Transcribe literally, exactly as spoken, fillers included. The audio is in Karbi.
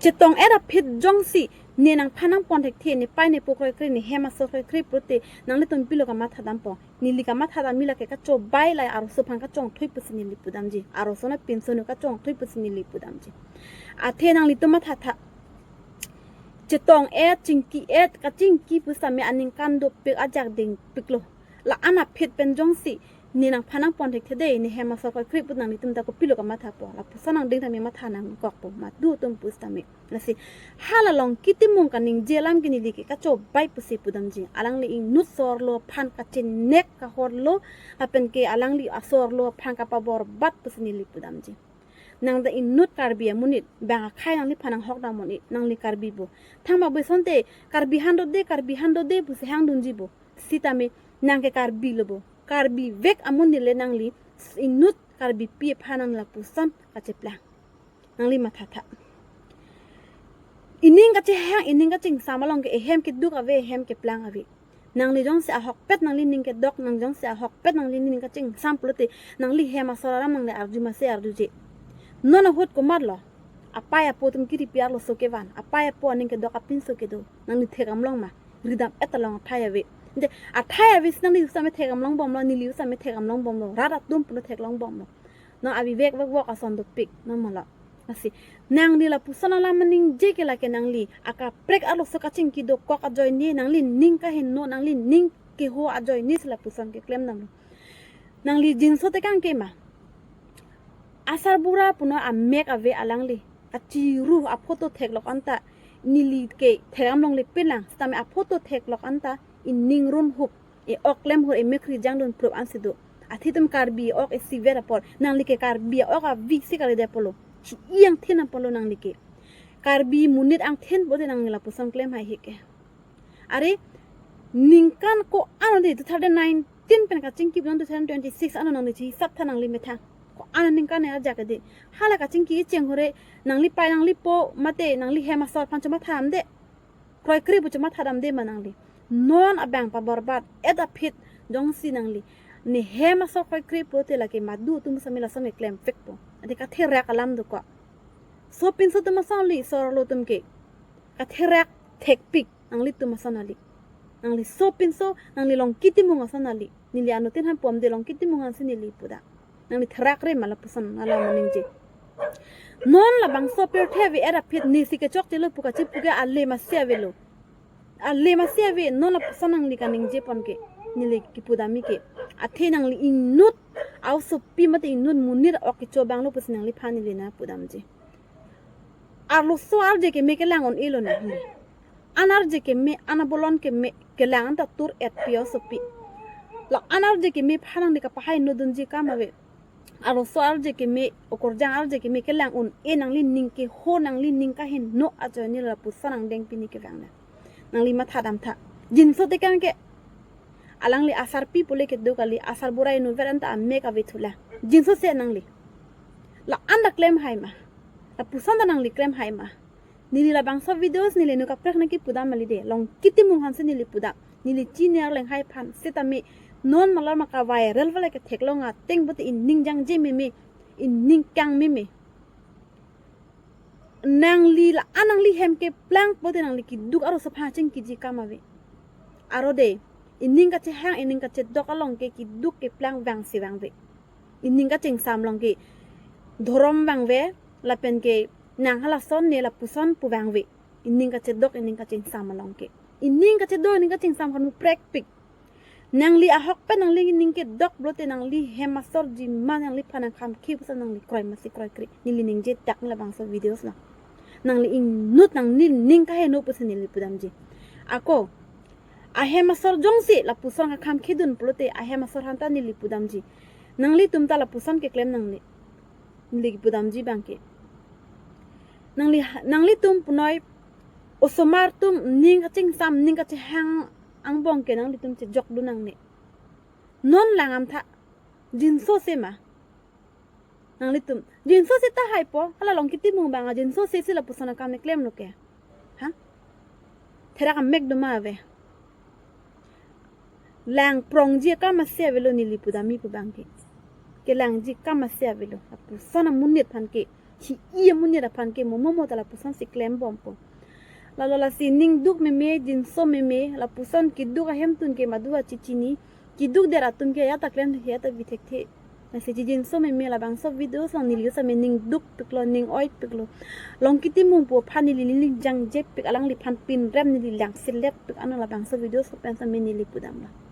Chetong-et aphi jongsi ne nangphan nangpon thekthe, ne pei ne po kroikre, ne hem asor kroikre pulote nanglitum pilo kamatha dampo. Neli kamatha dam, neli lake kachobai, la arloso aphan kachongthui pusi neli pudamji. Arloso na pinso nu kachongthui pusi neli pudamji. Athe nanglitum mathatha. Chetong-et, chingki-et, kachingki pusitame aningkan dopik, ajak dingpiklo. La-an aphi pen jongsi ne nangphan nangpon thekthe dei, ne hem asor kroikre put nanglitum ta kopilo kamathapo. Lapuson angdeng tame matha nangkokpo, madu atum pusitame. Lasi hala Longki Timung kaningje alam ke neli ke kachobai pusi pudamji. Alangli inut so-arlo aphan kachenek kahorlo, lapen ke alangli aso-arlo aphan kapaborbat pusi neli pudamji. Nang ta inut Karbi amonit, bang akhei nangliphan nanghok dam un-e, nangli Karbi bo. Thangba bo asonte Karbi han dode, Karbi han dode pusi hangdunji bo. Sitame nang ke Karbi lo bo. Karbi vek amonit le nangli inut Karbipi aphan nang lapuson kacheplang. Nangli mathatha. Ining kachehang, ining kachingsam along ke ehem keduk ave, ehem keplang ave. Nangli jongsi ahokpet nangli ning kedok, nang jongsi ahokpet nangli ning kachingsam pulote nangli hem asor alam nangli arju masi arjuje. Non ahut komatlo? Apei apo atum kiripi arloso kevan, apei apo aning kedok apinso kedo. Nangli thekdam long ma? Ridam-et along athai ave. Ante athai ave si nangli pusitame thekdam longbomlo, neli pusitame thekdam longbomlo, rat atum puno theklongbomlo. Non avivek vekvok ason dopik, non mala. Lasi nangli lapuson alam aningje ke lake nangli akaprek arloso kachingki dokok ajoine, nangli ning kaheno, nangli ning keho ajoine si lapuson keklem damlo. Nangli jinso tekang ke ma? Asarbura puno amek ave alangli. Kachiru aphoto theklok anta neli ke thekdam longle pelang, sitame aphoto theklok anta ining runhup, e-ok klemhur, emekhri jangdun prup ansi do. Athe itum Karbi ok isivet apot, nangli ke Karbi ok avi si kalidet apotlo. Chi-i angthin apotlo nangli ke. Karbi monit angthin pulote nangli lapuson klem haihe ke. Are, ningkan ko-an ode, two thousand nineteen pen kachingki pu non two thousand twenty-six ano nangli chihisap tha nangli methang. Ko-an aningkan ne ajak ade. Hala kachingki cheng hore, nangli pei nangli po mate nangli hem asor aphan chomatha damde. Kroikre pu chomatha damde ma nangli? Non abang paborbat-et aphi jongsi nangli ne hem asor kroikre pulote lake madu atum sami lason keklem vekpo. Ante katherak alam dokok. Sopinso atum asonli, so-arlo atum ke katherak thekpik nanglitum ason kali. Nangli sopinso, nangli Longki Timung ason kali. Neli anuttin aphan pom de, Longki Timung aphansi neli pudam. Nangli therakre ma lapuson alam aningje? Non labangso pirthe ave-et aphi nesi kechokchelo pu kachipu ke ale masi avelo. Ale masi ave, non lapuson nangli kaningje pon ke, neli kipudamji ke. Athe nangli inut a-osopi mate inut monit ok kecho abanglo pusi nangliphan neli nangpudamji. Arloso arje keme kelang un-elo nang. An arje keme, an abolon keme kelang anta tur-et pi osopi. La an arje keme aphan nangli kapahai nodunji akam ave. Arloso arje keme, okorjang arje keme kelang un-e, nangli ning keho, nangli ning kaheno ajoine lapuson angdeng pini kevang nang. Nangli matha damtha. Jinso tekang ke alangli asarpi pule kedo kali, asarbura inutvet anta amek ave thulang. Jinso se nangli. La anta klem hai ma? Lapuson ta nangli klem hai ma? Neli labangso videos neli nu kaprek nangkipudam kali de. Longki Timung aphansi neli pudam. Neli chini arleng hai aphan. Sitame non malar ma ka-viral vale ketheklong ateng pulote ining jangje meme, ining kang meme. Nangli la an nangli hem keplang pulote nangli keduk arloso aphan chingkiji akam ave. Aro de, ining kachehang, ining kachedok along ke keduk keplang vangsi vangve. Ining kachingsam along ke dhorom vangve, lapen ke nang halason ne lapuson pu vangve. Ining kachedok, ining kachingsam along ke. Ining kachedok, ining kachingsam kan mu prekpik. Nangli ahokpet nangli ning kedok pulote nangli hem asor jima nangliphan nangkhamkhe pusi nangli kroi masi kroikre. Neli ningje dak labangso videos lo. Nangli inut nangli ning kaheno pusi neli pudamji. Ako, ahem asor jongsi lapuson kekhamkhedun pulote ahem asor aphanta neli pudamji. Nanglitum ta lapuson keklem nangne. Neli pudamji abang ke. Nangli, nanglitum punoi osomar atum ning kachingsam, ning kachehang angbong ke nanglitum chejokdun nangne. Non lang damtha. Jinso se ma? Nanglitum. Jinso se tahai po. Hala Longki Timung abang jinso se si lapuson akam ne klemlo ke. Ha? Therak amek do ma ave? Lang prongji akam masi avelo neli pudamji pu abang ke. Kelangji akam masi avelo. Lapuson amonit aphan ke. chi-i amonit aphan ke momo mo ta lapuson si klembompo. Lalo lasi ning duk meme, jinso meme, lapuson keduk ahemtun ke madu achichini, keduk der atum ke ya ta klem, ya ta bi thekthe. Lasi chijinso meme labangso video song neli same ning dukpiklo, ning oipiklo. Long Kitimung pu aphan neli ning jangjepik, alangliphan pinrem neli lang seletpik, ano labangso video song pen same neli pudamlo.